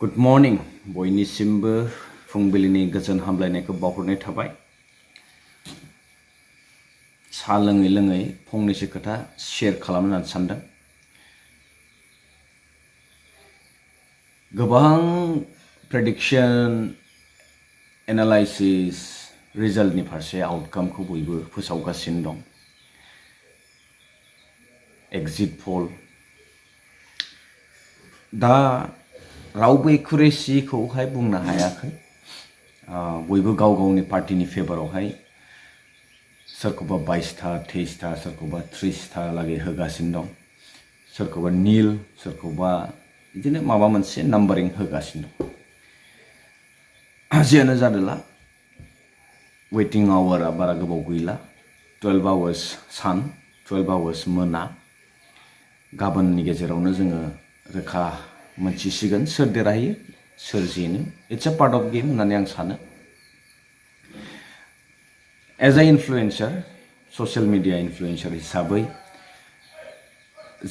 Good morning, बयनिसिमबो फुंबिलिनि गोजोन हामलायनायखौ बावहरनाय थाबाय। सा लोङै लोङै फंनैसो खोथा शेयार खालामनो होननानै सानदों। गोबां प्रेडिक्शन, एनालाइसिस, रिजाल्टनि फारसे आउटकामखौ बयबो फोसावगासिनो दं। एग्जिट पोल दा रावबो एक्युरेसिखौहाय बुंनो हायाखै। बयबो गाव गावनि पार्टीनि फेभारावहाय सोरखौबा 22टा, 23टा, सोरखौबा 30टा लागै होगासिनो दं। सोरखौबा नील, सोरखौबा बिदिनो माबा मोनसे नाम्बारिं होगासिनो दं। जियानो जादोला वेटिं आवारा बारा गोबाव गैला। 12 आवार्स सान, 12 आवार्स मोना। गाबोननि गेजेरावनो जोङो रोखा मोनथिसिगोन सोर देरहायो, सोर जेनो। It's a part of game होननानै आं सानो। एज ए इनफ्लुएन्सार, ससियेल मिडिया इनफ्लुएन्सार हिसाबै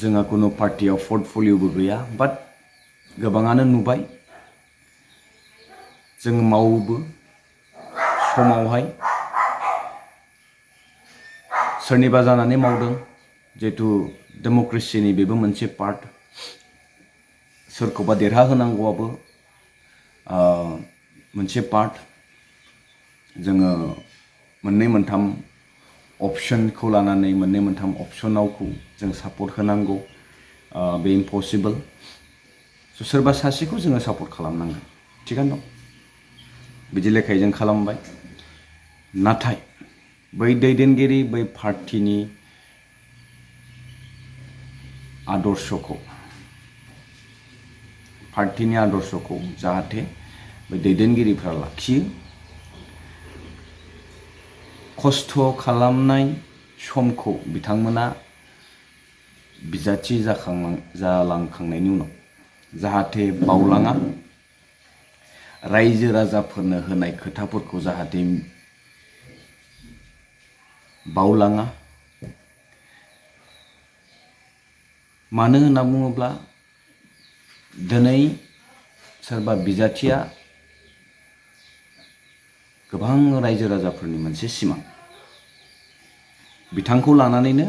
जोंहा कुनु पार्टियाव पर्टफलिय'बो गैया, बाट गोबाङानो नुबाय जों मावोबो समावहाय सोरनिबा जानानै मावदों। जिहेतु डेम'क्रेसिनि बेबो मोनसे पार्ट। सोरखौबा देरहाहोनांगौआबो मोनसे पार्ट। जोङो मोननै मोनथाम अपसनखौ लानानै मोननै मोनथाम अपसनावखौ जों सापर्ट होनांगौ, बे इम्पसिबल। सोरबा सासेखौ जोङो सापर्ट खालामनांगोन, थिगानो दं। बिदि लेखायै जों खालामबाय। नाथाय बै दैदेनगिरि, बै पार्टिनि आदर्शखौ जाहाथे बै दैदेनगिरिफ्रा लाखियो। खस्थ' खालामनाय समखौ बिथांमोना बिजाथि जालांखांनायनि उनाव जाहाथे बावलाङा, रायजो राजाफोरनो होनाय खोथाफोरखौ जाहाथे बावलाङा। मानो होनना बुङोब्ला दिनै सोरबा बिजाथिया गोबां रायजो राजाफोरनि मोनसे सिमां। बिथांखौ लानानैनो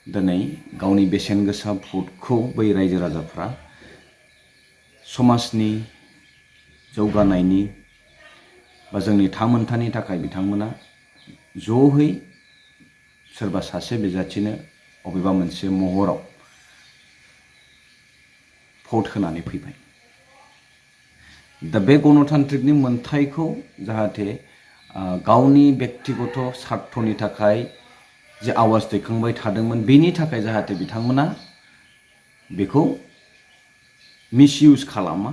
दिनै गावनि बेसेन गोसा भटखौ बै रायजो राजाफ्रा समाजनि जौगानायनि बा जोंनि थामोनथानि थाखाय बिथांमोना ज'है सोरबा सासे बिजाथिनो अबेबा मोनसे महराव भट होनानै फैबाय। दा बे गणतान्त्रिकनि मोन्थायखौ जाहाथे गावनि बेक्तिगत स्वार्थनि थाखाय जे आवाज दैखांबाय थादोंमोन, बेनि थाखाय जाहाथे बिथांमोना बेखौ मिसइउज खालामा।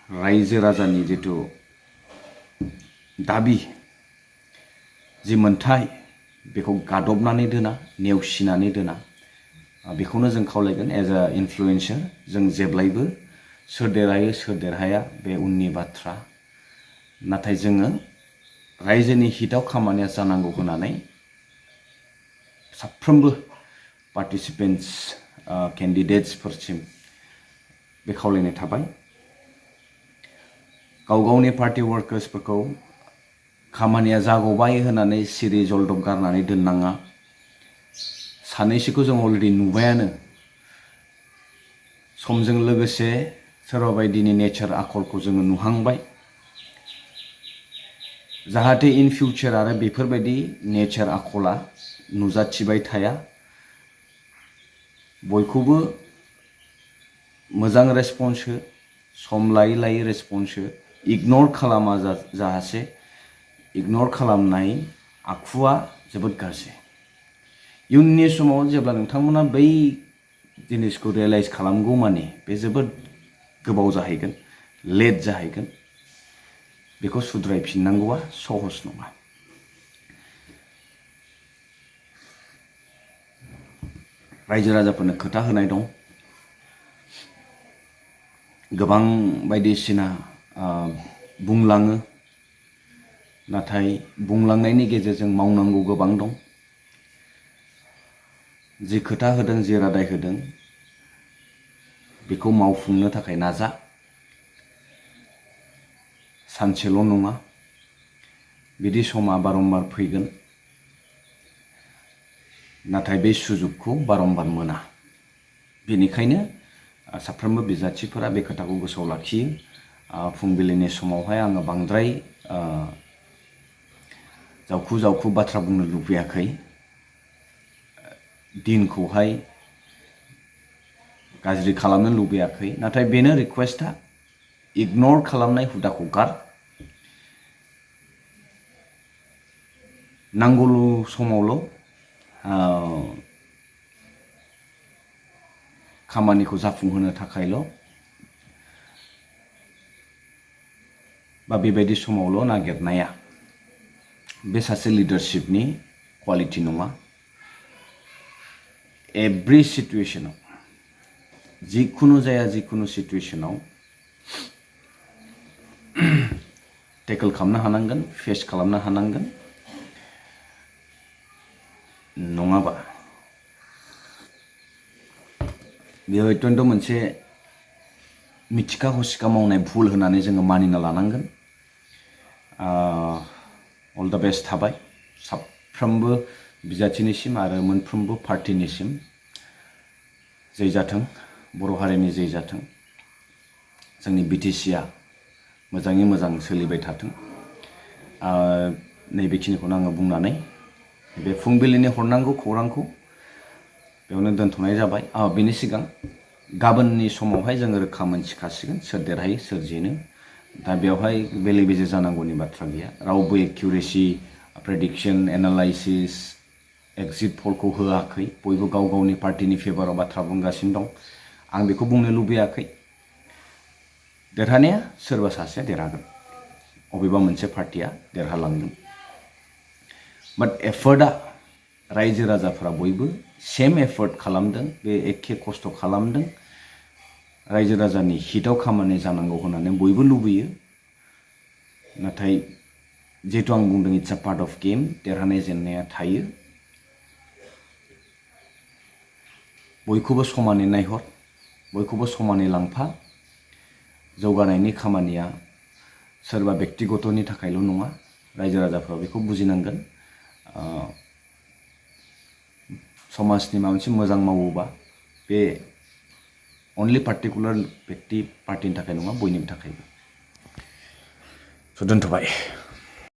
रायजो राजानि जिथु दाबि, जि मोन्थाय, बेखौ गादबनानै दोना, नेवसिनानै दोना। बेखौनो जों खावलायगोन एज ए इनफ्लुएन्सार। जों जेब्लायबो सोर देरहायो सोर देरहाया बे उननि बाथ्रा। नाथाय जोङो रायजोनि हितआव खामानिया जानांगौ होननानै साफ्रोमबो पार्टिसिपेन्ट्स, केन्डिडेट्सफोरसिम बे खावलायनाय थाबाय। गाव गावनि पार्टि वार्कार्सफोरखौ खामानिया जागबाय होननानै सिरि जलदब गारनानै दोननाङा। सानैसोखौ जों अलरेडि नुबायानो। समजों लोगोसे सोरबा बायदिनि नेचार आखलखौ जोङो नुहांबाय। जाहाथे इन फिउचार आरो बेफोरबायदि नेचार आखला नुजाथिबाय थाया। बयखौबो मोजां रेसपन्स हो, सम लायै लायै रेसपन्स हो। इगनर खालामा जाहासे। इगनर खालामनाय आखुआ जोबोद गाज्रि। इयुननि समाव जेब्ला नोंथांमोना बै जिनिसखौ रियेलाइज खालामगौ माने बे जोबोद गोबाव जाहैगोन, लेट जाहैगोन। बेखौ सुद्रायफिननांगौआ सहस नङा। रायजो राजाफोरनो खोथा होनाय दं। गोबां बायदिसिना बुंलाङो, नाथाय बुंलांनायनि गेजेरजों मावनांगौ गोबां दं। जि खोथा होदों, जि रादाय होदों, बेखौ मावफुंनो थाखाय नाजा। सानसेल' नङा, बिदि समा बारम्बार फैगोन, नाथाय बे सुजुगखौ बारम्बार मोना। बेनिखायनो साफ्रोमबो बिजाथिफोरा बे खोथाखौ गोसोआव लाखियो। फुंबिलिनि समावहाय आङो बांद्राय जावखु जावखु बाथ्रा बुंनो लुबैयाखै। दिनखौहाय गाज्रि खालामनो लुबैयाखै, नाथाय बेनो रिक्वेस्टआ इगनर खालामनाय हुदाखौ गार। नांगौल समावल' खामानिखौ जाफुंहोनो थाखायल' बा बेबायदि समावल' नागिरनाया बे सासे लिडारशिपनि क्वालिटि नङा। एभ्रि सिचुएशनाव, जिखुनु जाया जिखुनु सिचुएशनाव टेकल खालामनो हानांगोन, फेस खालामनो हानांगोन। नङाबा बेयो अत्यन्त मोनसे मिथिखा हसिखा मावनाय भुल होननानै जोङो मानिना लानांगोन। अल द बेस्ट थाबाय साफ्रोमबो बिजाथिनिसिम आरो मोनफ्रोमबो पार्टिनिसिम। जै जाथों, बर' हारिनि जै जाथों, जोंनि बिटिसिआ मोजाङै मोजां सोलिबाय थाथों। नैबेखिनिखौनो आङो बुंनानै बे फुंबिलिनि हरनांगौ खौरांखौ बेयावनो दोनथ'नाय जाबाय। बेनि सिगां गाबोननि समावहाय जोङो रोखा मोनथिखासिगोन सोर देरहायो सोर जेनो। दा बेवहाय बेले बेजे जानांगौनि बाथ्रा गैया। रावबो एक्युरेसि प्रेडिक्सन एनालाइसिस एक्जिट पलखौ होआखै। बयबो गाव गावनि पार्टिनि फेभाराव बाथ्रा बुंगासिनो दं। आं बेखौ बुंनो लुबैयाखै। देरहानाया सोरबा सासेया देरहागोन, अबेबा मोनसे पार्टिया देरहालांगोन। बाट एफर्टआ रायजो राजाफ्रा बयबो सेम एफर्ट खालामदों, बे एखे खस्थ' खालामदों। रायजो राजानि हितआव खामानि जानांगौ होननानै बयबो लुबैयो। नाथाय जिहेतु आं बुंदों it's a part of game, देरहानाय जेननाया थायो। बयखौबो समानै नायहर, बयखौबो समानै लांफा। जौगानायनि खामानिया सोरबा बेक्तिगतनि थाखायल' नङा, रायजो राजाफ्रा बेखौ बुजिनांगोन। समाजनि माबा मोनसे मोजां मावोबा बे अनलि पार्टिकुलार बेक्ति पार्टिनि थाखाय नङा, बयनिबो थाखायबो। स' दोनथ'बाय।